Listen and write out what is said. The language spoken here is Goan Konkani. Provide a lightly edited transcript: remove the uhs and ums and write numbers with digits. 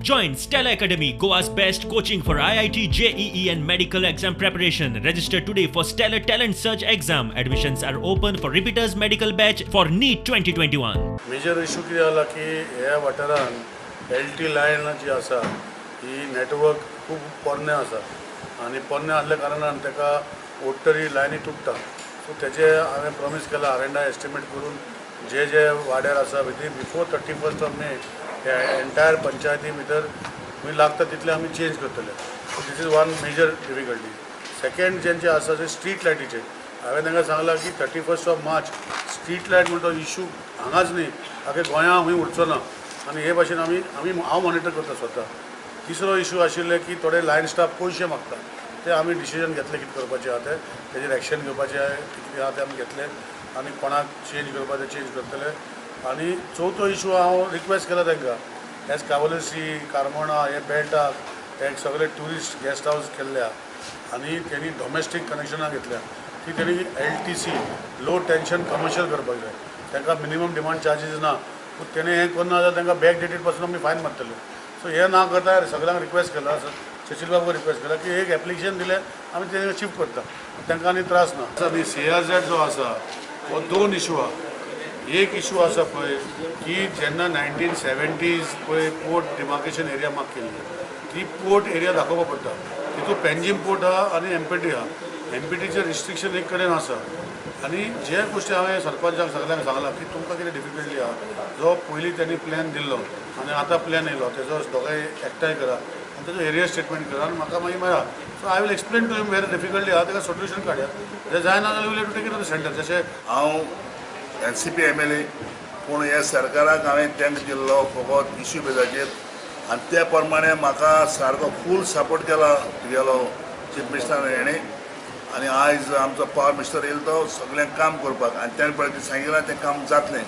Join Stellar Academy, Goa's best coaching for IIT, JEE and medical exam preparation. Register today for Stellar Talent Search exam. Admissions are open for repeaters medical batch for NEET 2021. Major issue कितें जाला की ह्या वाठारान एल टी लायन जी आसा ही नेटवर्क खूब पोरनें आसा आनी पोरनें आसल्या कारणान ताका ओडटरी लायनी तुट्टा. सो तेजे हांवें प्रॉमीस केलां, आर एंड I estimate करून जे जे वाड्यार आसा within before 31st of May hey entire पंचायती भितर खंय लागता तितले आमी चेंज करतले. So this is one major difficulty. Second जेंचे आसा ते स्ट्रीट लायटीचे. हांवें तांकां सांगलां की 31st of March street light म्हणटा तो इशू हांगाच न्ही, आख्या गोंया खंय उरचो ना आनी हे भाशेन आमी आमी हांव मॉनिटर करता स्वता. तिसरो इशू आशिल्ले की थोडे लायन स्टाफ पयशे मागता. ते आमी डिसिजन घेतले कितें करपाचें आहा तें, तेजेर एक्शन घेवपाचें आहा कितें आहा तें आमी घेतले आनी कोणाक चेंज करपाचें चेंज करतले. आनी चवथो इशू, हांव रिक्वेस्ट केला तांकां, एज कावलसी कार्मोणा हे बेल्टाक हे सगळे ट्युरिस्ट गेस्ट हावस केल्ले आहा आनी तेणी डॉमेस्टीक कनेक्शनां घेतल्या, ती तेणी LTC, low tension commercial करपाक जाय. तांकां मिनिमम डिमांड चार्जीस ना, पूण तेणें हें करना जाल्यार तांकां बॅक डेटेड पासून आमी फायन मारतले. सो हें ना करता सगळ्यांक रिक्वेस्ट केला, शशील बाबूक रिक्वेस्ट केला की एक एप्लिकेशन दिलें आमी तें शिफ्ट करता, तांकां आनी त्रास ना. आसा न्ही, सीआरझेड जो आसा हो दोन इशू आहा. एक इशू आसा पळय की जेन्ना 1970s पळय पोर्ट डिमार्केशन एरिया मार्क केल्ली, ती पोर्ट एरिया दाखोवपा पडटा. तितून पेंजीम पोर्ट आहा आनी एमपीटी आहा. एमपीटीचें रिस्ट्रिक्शन एक कडेन आसा आनी जे गोश्टी हांवें सरपंचाक सगल्यांक सांगलां की तुमकां कितें डिफिकल्टी आहा, जो पयलीं तेणी प्लॅन दिल्लो आनी आतां प्लॅन येयलो तेजो दोगांय एकठांय करा आनी तेजो एरिया स्टेटमेंट करा आनी म्हाका मागीर मेळा. So I will explain to him where difficulty आहा, ताका सोल्युशन काडया. जें जायना जाल्यार we'll to take it to the centre जशें हांव एनसीपी एमएलए, पूण ह्या सरकाराक हांवें तेंक दिल्लो फकत इश्यू बेजाचेर आनी त्या प्रमाणे म्हाका सारको फूल सपोर्ट केला तुगेलो चीफ मिनिस्टर हेणें. आनी आयज आमचो पावर मिनिस्टर येयलो तो सगळ्यांक काम करपाक आनी तेणें पळय कितें सांगिलां तें काम जातलें.